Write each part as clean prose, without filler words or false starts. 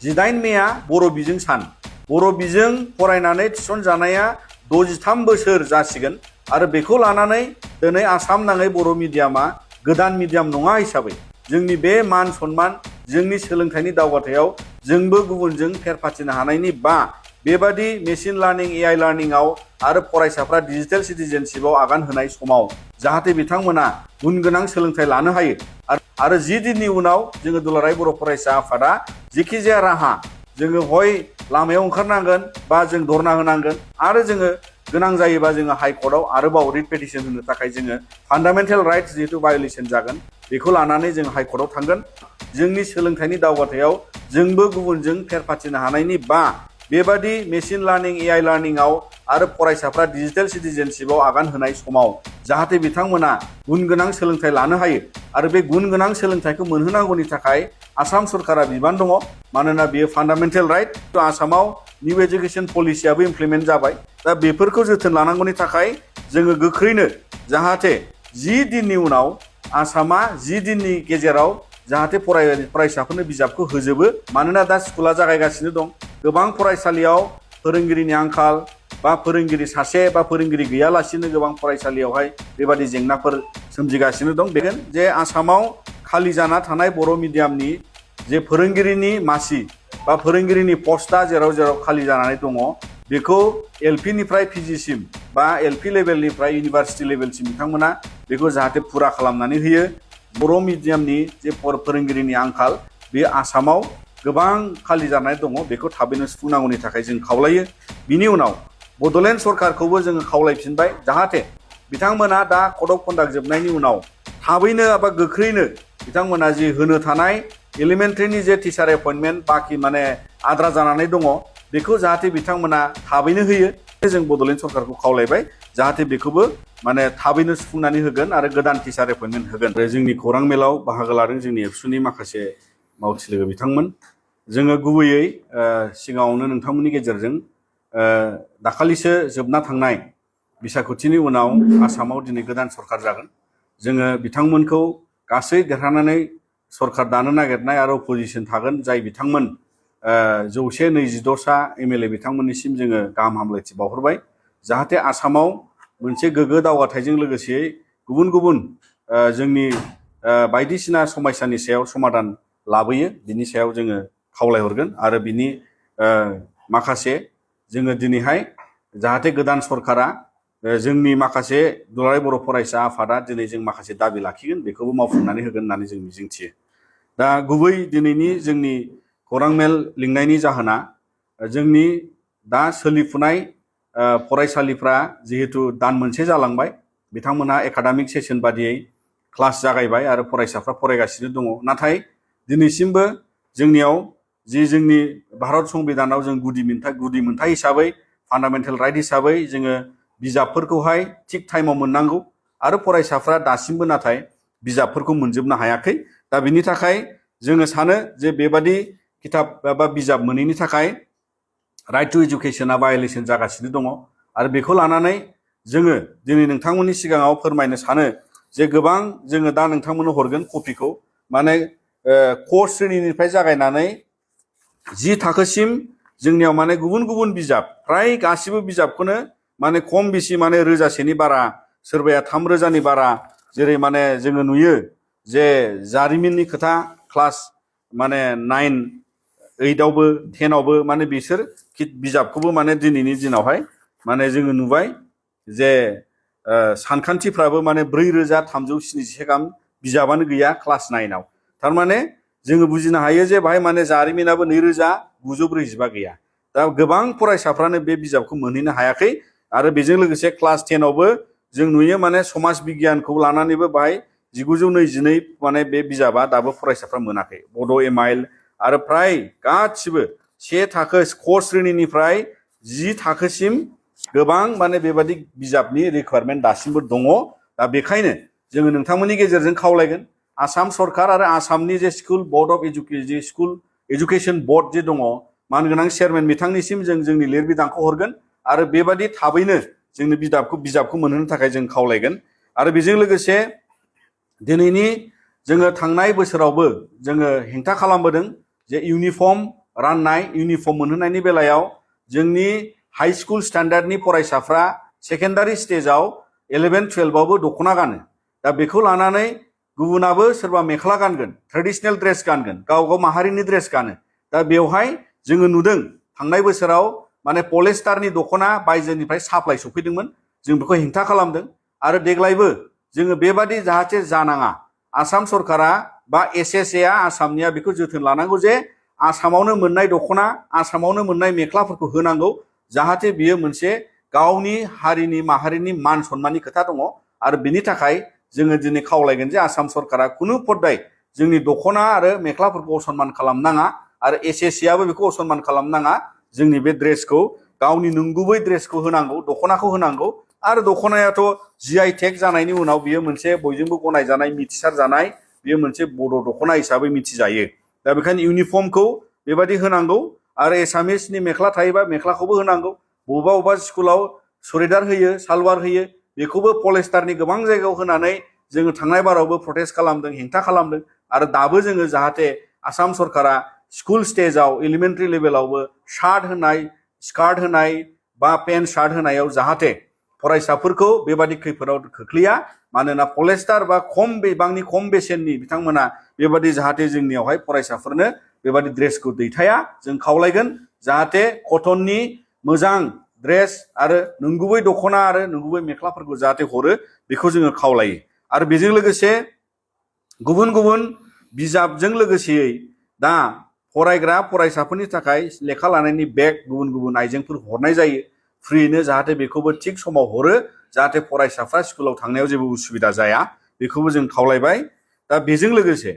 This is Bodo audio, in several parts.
18 मेआ बर' बिजों सान बर' बिजों फरायनानै थिसनजानाया 63 बोसोर जासिगोन आरो बेखौ लानानै दिनै आसाम नाङै बर' मिडियामा गोदान मिडियाम नङा हिसाबै जोंनि बे मान सन्मान जोंनि सोलोंथाइनि दावगाथायाव जोंबो गुबुनजों फेर फाथिनो हानायनि बा बेबादि मेसिन लार्निं एआइ लार्निंआव आरो फरायसाफ्रा डिजिटेल सिटिजेनशिपआव आगान होनाय समाव जाहाथे बिथांमोना गुन गोनां सोलोंथाइ लानो हायो आरो 10 दिननि उनाव जोङो दुलाराय बर' फरायसा आफादा जेखि जाया राहा जोङो हय लामायाव ओंखारनांगोन बा जों धरना होनांगोन आरो जोङो गोनां जायोबा जोङो हाइकर्टआव आरोबाव रिट पेटिशन होनो थाखाय जोङो फान्डामेन्टेल राइट्स जिहेतु भायलेसन जागोन बेखौ लानानै जों हाइकर्टआव थांगोन जोंनि सोलोंथाइनि दावगाथायाव जोंबो गुबुनजों फेर फाथिनो हानायनि बा बेबादि मेसिन लार्निं एआइ लार्निंआव आरो फरायसाफ्रा डिजिटेल सिटिजेनशिपआव आगान होनाय समाव जाहाथे बिथांमोना गुन गोनां सोलोंथाइ लानो हायो आरो बे गुन गोनां सोलोंथाइखौ मोनहोनांगौनि थाखाय आसाम सरकारा बिबान दङ मानोना बेयो फान्डामेन्टेल राइट आसामाव निउ एजुकेशन पलिसियाबो इमप्लिमेन्ट जाबाय दा बेफोरखौ जोथोन लानांगौनि थाखाय जोङो गोख्रैनो जाहाथे 10 दिननि उनाव आसामा 10 दिननि गेजेराव जाहाथे फरायसाफोरनो बिजाबखौ होजोबो मानोना दा स्कुला जागायगासिनो दं गोबां फरायसालियाव फोरोंगिरिनि आंखाल बा फोरोंगिरि सासे बा फोरोंगिरि गैयालासिनो गोबां फरायसालियावहाय बेबादि जेंनाफोर सोमजिगासिनो दं बेखायनो जे आसामाव खालि जाना थानाय बर' मिडियामनि जे फोरोंगिरिनि मासि बा फोरोंगिरिनि पस्टआ जेराव खालि जानानै दङ बेखौ एलपिनिफ्राय पिजिसिम बा एलपि लेभेलनिफ्राय इउनिभार्सिटि लेभेलसिम बिथांमोना बेखौ जाहाथे फुरा खालामनानै होयो बर' मिडियामनि जे फोरोंगिरिनि आंखाल बे आसामाव गोबां खालि जानाय दङ बेखौ थाबैनो सुफुंनांगौनि थाखाय जों खावलायो बिनि उनाव बड'लेण्ड सरकारखौबो जोङो खावलायफिनबाय जाहाथे बिथांमोना दा कड अफ कन्डाक्ट जोबनायनि उनाव थाबैनो एबा गोख्रैनो बिथांमोना जि होनो थानाय एलिमेन्टारिनि जे टिचार एपइन्टमेन्ट बाखि माने आद्रा जानानै दङ बेखौ जाहाथे बिथांमोना थाबैनो होयो जों बड'लेण्ड सरकारखौ खावलायबाय जाहाथे बेखौबो माने थाबैनो सुफुंनानै होगोन आरो गोदान टिचार एपइन्टमेन्ट होगोन आरो जोंनि खौरां मेलाव बाहागो लादों जोंनि एबसुनि माखासे मावथि लोगो बिथांमोन जोङो गुबैयै सिगाङावनो नोंथांमोननि गेजेरजों दाखालिसो जोबना थांनाय बिसायख'थिनि उनाव आसामाव दिनै गोदान सरकार जागोन जोङो बिथांमोनखौ गासै देरहानानै सरकार दानो नागिरनाय आरो अपोजिसन थागोन जाय बिथांमोन 122सा एमएलए बिथांमोननिसिम जोङो गाहाम हामलायथि बावहरबाय जाहाथे आसामाव मोनसे गोग्गो दावगाथायजों लोगोसे गुबुन गुबुन जोंनि बायदिसिना समस्यानि सायाव समाधान लाबोयो बिनि सायाव जोङो खावलायहरगोन आरो बिनि माखासे जोङो दिनैहाय जाहाथे गोदान सरकारा जोंनि माखासे दुलाराय बर' फरायसा आफादा दिनै जों माखासे दाबि लाखिगोन बेखौबो मावफुंनानै होगोन होननानै जों मिजिंथियो दा गुबै दिनैनि जोंनि खौरां मेल लिंनायनि जाहोना जोंनि दा सोलिफुनाय फरायसालिफ्रा जिहेतु दान मोनसे जालांबाय बिथांमोना एकाडेमिक सेसन बादियै क्लास जागायबाय आरो फरायसाफ्रा फरायगासिनो दङ नाथाय दिनैसिमबो जोंनियाव जोंनि भारत संबिधानाव जों गुदि मोनथाय हिसाबै फान्डामेन्टेल राइट हिसाबै जोङो बिजाबफोरखौहाय थिग टाइमाव मोननांगौ आरो फरायसाफ्रा दासिमबो नाथाय बिजाबफोरखौ मोनजोबनो हायाखै दा बिनि थाखाय जोङो सानो जे बेबादि किताब एबा बिजाब मोनैनि थाखाय राइट टु एजुकेशनआ भायलेसन जागासिनो दङ आरो बेखौ लानानै जोङो दिनै नोंथांमोननि सिगाङाव फोरमायनो सानो जे गोबां जोङो दा नोंथांमोननो हरगोन कपिखौ माने क श्रेणीनिफ्राय जागायनानै 10 थाखोसिम जोंनियाव माने गुबुन गुबुन बिजाब फ्राय गासिबो बिजाबखौनो माने खम बेसि माने 1000सेनि बारा सोरबाया 3000नि बारा जेरै माने जोङो नुयो जे जारिमिननि खोथा क्लास माने 9 8 आवबो 10 आवबो माने बिसोर बिजाबखौबो माने दिनैनि दिनावहाय माने जोङो नुबाय जे सानखान्थिफ्राबो माने 4371 गाहाम बिजाबानो गैया क्लास 9 आव थारमाने जोङो बुजिनो हायो जे बाहाय माने जारिमिनाबो 2945 गैया दा गोबां फरायसाफ्रानो बे बिजाबखौ मोनहैनो हायाखै आरो बेजों लोगोसे क्लास 10 आवबो जों नुयो माने समाज बिगियानखौ लानानैबो बाहाय 1922 माने बे बिजाबा दाबो फरायसाफ्रा मोनाखै बड' इय'ल आरो फ्राय गासिबो 1 थाखो क श्रेणीनिफ्राय 10 थाखोसिम गोबां माने बेबादि बिजाबनि रिक्वायरमेन्ट दासिमबो दङ दा बेखायनो जोङो नोंथांमोननि गेजेरजों खावलायगोन आसाम सरकार आरो आसामनि जे school board of education board जे दङ मानगोनां चेयारमेन बिथांनिसिम जों जोंनि लिरबिदांखौ हरगोन आरो बेबादि थाबैनो जोंनि बिजाबखौ मोनहोनो थाखाय जों खावलायगोन आरो बेजों लोगोसे दिनैनि जोङो थांनाय बोसोरावबो जोङो हेंथा खालामबोदों जे इउनिफर्म राननाय इउनिफर्म मोनहोनायनि बेलायाव जोंनि हाई स्कुल स्टैंडार्डनि फरायसाफ्रा सेकेन्डारि स्टेजाव 11-12 आवबो दख'ना गानो दा बेखौ लानानै गुबुनाबो सोरबा मेख्ला गानगोन ट्रेडिशनेल ड्रेस गानगोन गाव गाव माहारिनि ड्रेस गानो दा बेवहाय जोङो नुदों थांनाय बोसोराव माने पलिस्टारनि दख'ना बायजोनिफ्राय साप्लाइ सफैदोंमोन जों बेखौ हेंथा खालामदों आरो देग्लायबो जोङो बेबादि जाहाथे जानाङा आसाम सरकारा बा एसएसए आ आसामनिया बेखौ जोथोन लानांगौ जे आसामावनो मोननाय दख'ना आसामावनो मोननाय मेख्लाफोरखौ होनांगौ जाहाथे बियो मोनसे गावनि हारिनि माहारिनि मान सन्माननि खोथा दङ आरो बिनि थाखाय जोङो दिनै खावलायगोन जे आसाम सरकारा खुनु पद्दाय जोंनि दख'ना आरो मेख्लाफोरखौ असनमान खालामनाङा आरो एसएसए आबो बेखौ असनमान खालामनाङा जोंनि बे ड्रेसखौ गावनि नंगुबै ड्रेसखौ होनांगौ दख'नाखौ होनांगौ आरो दख'नायाथ' जीआई टेग जानायनि उनाव बियो मोनसे बयजोंबो गनायजानाय मिथिसार जानाय बियो मोनसे बड' दख'ना हिसाबै मिथिजायो दा बेखायनो इउनिफर्मखौ बेबायदि होनांगौ आरो एसामिसनि मेख्ला थायोबा मेख्लाखौबो होनांगौ बबेबा बबेबा स्कुलाव सुरिदार होयो सालवार होयो बेखौबो पलिस्टारनि गोबां जायगायाव होनानै जोङो थांनाय बारावबो प्रटेस्ट खालामदों हेंथा खालामदों आरो दाबो जोङो जाहाथे आसाम सरकारा स्कुल स्टेजाव एलिमेन्टारि लेभेलावबो शार्ट होनाय स्कार्ट होनाय बा पेन्ट शार्ट होनायाव जाहाथे फरायसाफोरखौ बेबादि खैफोदाव खोख्लैया मानोना पलिस्टार बा खम बिबांनि खम बेसेननि बिथांमोना बेबादि जाहाथे जोंनियावहाय फरायसाफोरनो बेबादि ड्रेसखौ दैथाया जों खावलायगोन जाहाथे कटननि मोजां ड्रेस आरो नंगुबै दख'ना आरो नंगुबै मेख्लाफोरखौ जाहाथे हरो बेखौ जोङो खावलायो आरो बेजों लोगोसे गुबुन गुबुन बिजाबजों लोगोसेयै दा फरायग्रा फरायसाफोरनि थाखाय लेखा लानायनि बेग गुबुन गुबुन आइजेंफोर हरनाय जायो फ्रियैनो जाहाथे बेखौबो थिग समाव हरो जाहाथे फरायसाफ्रा स्कुलाव थांनायाव जेबो उसुबिदा जाया बेखौबो जों खावलायबाय दा बेजों लोगोसे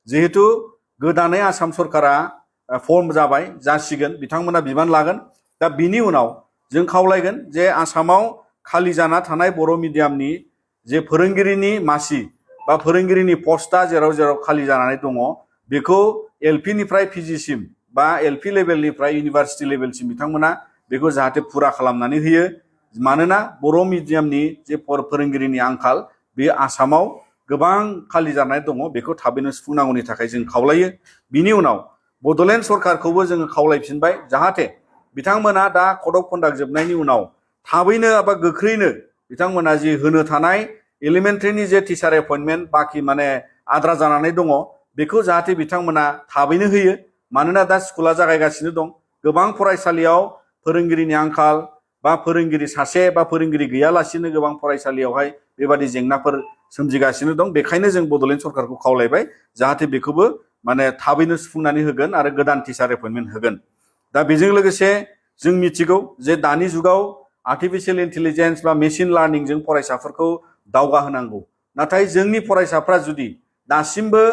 जिहेतु गोदानै आसाम सरकारा फर्म जाबाय जासिगोन बिथांमोना बिबान लागोन दा बिनि उनाव जों खावलायगोन जे आसामाव खालि जाना थानाय बर' मिडियामनि जे फोरोंगिरिनि मासि बा फोरोंगिरिनि पस्टआ जेराव जेराव खालि जानानै दङ बेखौ एलपिनिफ्राय पिजिसिम बा एलपि लेभेलनिफ्राय इउनिभार्सिटि लेभेलसिम बिथांमोना बेखौ जाहाथे फुरा खालामनानै होयो मानोना बर' मिडियामनि जे फोरोंगिरिनि आंखाल बे आसामाव गोबां खालि जानाय दङ बेखौ थाबैनो सुफुंनांगौनि थाखाय जों खावलायो बिनि उनाव बड'लेण्ड सरकारखौबो जोङो खावलायफिनबाय जाहाथे बिथांमोना दा कड अफ कन्डाक्ट जोबनायनि उनाव थाबैनो एबा गोख्रैनो बिथांमोना जि होनो थानाय एलिमेन्टारिनि जे टिचार एपइन्टमेन्ट बाखि माने आद्रा जानानै दङ बेखौ जाहाथे बिथांमोना थाबैनो होयो मानोना दा स्कुला जागायगासिनो दं गोबां फरायसालियाव फोरोंगिरिनि आंखाल बा फोरोंगिरि सासे बा फोरोंगिरि गैयालासिनो गोबां फरायसालियावहाय बेबादि जेंनाफोर सोमजिगासिनो दं बेखायनो जों बड'लेण्ड सरकारखौ खावलायबाय जाहाथे बेखौबो माने थाबैनो सुफुंनानै होगोन आरो गोदान टिचार एपइन्टमेन्ट होगोन दा बेजों लोगोसे जों मिथिगौ जे दानि जुगाव आर्टिफिशियेल इन्टेलिजेन्स बा मेसिन लार्निंजों फरायसाफोरखौ दावगाहोनांगौ नाथाय जोंनि फरायसाफ्रा जुदि दासिमबो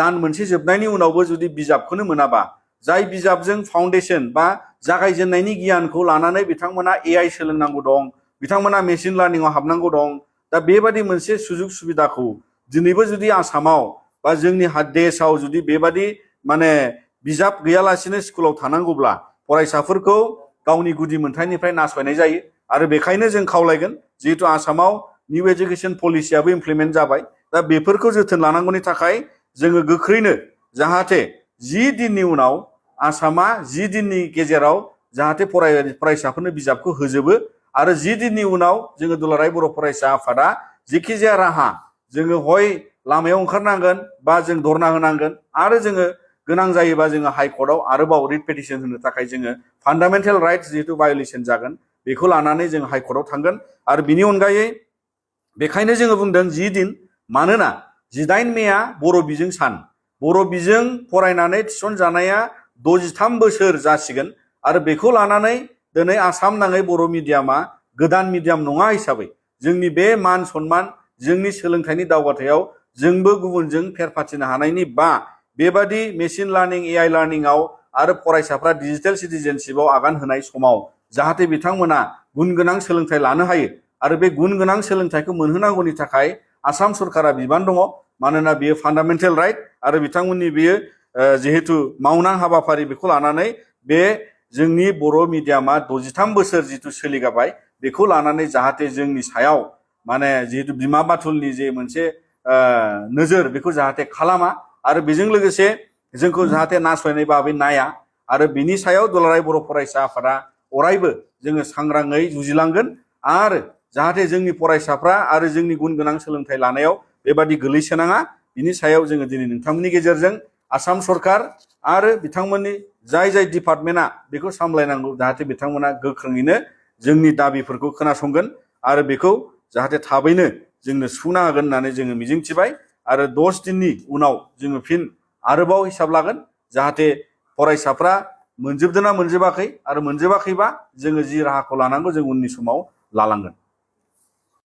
दान मोनसे जोबनायनि उनावबो जुदि बिजाबखौनो मोनाबा जाय बिजाबजों फाउन्डेसन बा जागायजेननायनि गियानखौ लानानै बिथांमोना एआई सोलोंनांगौ दं बिथांमोना मेसिन लार्निंआव हाबनांगौ दं दा बेबादि मोनसे सुजुग सुबिदाखौ दिनैबो जुदि आसामाव बा जोंनि देशआव जुदि बेबादि माने बिजाब गैयालासिनो स्कुलाव थानांगौब्ला फरायसाफोरखौ गावनि गुदि मोनथायनिफ्राय नासयनाय जायो आरो बेखायनो जों खावलायगोन जिहेतु आसामाव निउ एजुकेशन पलिसियाबो इमप्लिमेन्ट जाबाय दा बेफोरखौ जोथोन लानांगौनि थाखाय जोङो गोख्रैनो जाहाथे 10 दिननि उनाव आसामा 10 दिननि गेजेराव जाहाथे फरायसाफोरनो बिजाबखौ होजोबो आरो 10 दिननि उनाव जोङो दुलाराय बर' फरायसा आफादा जेखिजाया राहा जोङो हय लामायाव ओंखारनांगोन बा जों धरना होनांगोन आरो जोङो गोनां जायोबा जोङो हाइकर्टआव आरोबाव रिट पिटिशन होनो थाखाय जोङो फान्डामेन्टेल राइट्स जिहेतु भायलेसन जागोन बेखौ लानानै जों हाइकर्टआव थांगोन आरो बिनि अनगायै बेखायनो जोङो बुंदों 10 दिन मानोना 18 मेआ बर' बिजों सान बर' बिजों फरायनानै थिसनजानाया 63 बोसोर जासिगोन आरो बेखौ लानानै दिनै आसाम नाङै बर' मिडियामा गोदान मिडियाम नङा हिसाबै जोंनि बे मान सन्मान जोंनि सोलोंथाइनि दावगाथायाव जोंबो गुबुनजों फेर फाथिनो हानायनि बा बेबादि मेसिन लार्निं एआई लार्निंआव आरो फरायसाफ्रा डिजिटेल सिटिजेनशिपआव आगान होनाय समाव जाहाथे बिथांमोना गुन गोनां सोलोंथाइ लानो हायो आरो बे गुन गोनां सोलोंथाइखौ मोनहोनांगौनि थाखाय आसाम सरकारा बिबान दङ मानोना बियो फान्डामेन्टेल राइट आरो बिथांमोननि बियो जिहेतु मावनां हाबाफारि बेखौ लानानै बे जोंनि बर' मिडियामा 63 बोसोर जिथु सोलिगाबाय बेखौ लानानै जाहाथे जोंनि सायाव माने जिहेतु बिमा बाथुलनि जे मोनसे नोजोर बेखौ जाहाथे खालामा आरो बेजों लोगोसे जोंखौ जाहाथे नासयनाय भाबै नाया आरो बिनि सायाव दुलाराय बर' फरायसा आफादा अरायबो जोङो सांग्राङै जुजिलांगोन आरो जाहाथे जोंनि फरायसाफ्रा आरो जोंनि गुन गोनां सोलोंथाइ लानायाव बेबादि गोलैसोनाङा बिनि सायाव जोङो दिनै नोंथांमोननि गेजेरजों आसाम सरकार आरो बिथांमोननि जाय डिपार्टमेन्टआ बेखौ सामलायनांगौ जाहाथे बिथांमोना गोख्रोङैनो जोंनि दाबिफोरखौ खोनासंगोन आरो बेखौ जाहाथे थाबैनो जोंनो सुफुंना होगोन होननानै जोङो मिजिंथिबाय आरो 10 दिननि उनाव जोङो फिन आरोबाव हिसाब लागोन जाहाथे फरायसाफ्रा मोनजोबदोंना मोनजोबाखै आरो मोनजोबाखैबा जोङो जि राहाखौ लानांगौ जों उननि समाव लालांगोन।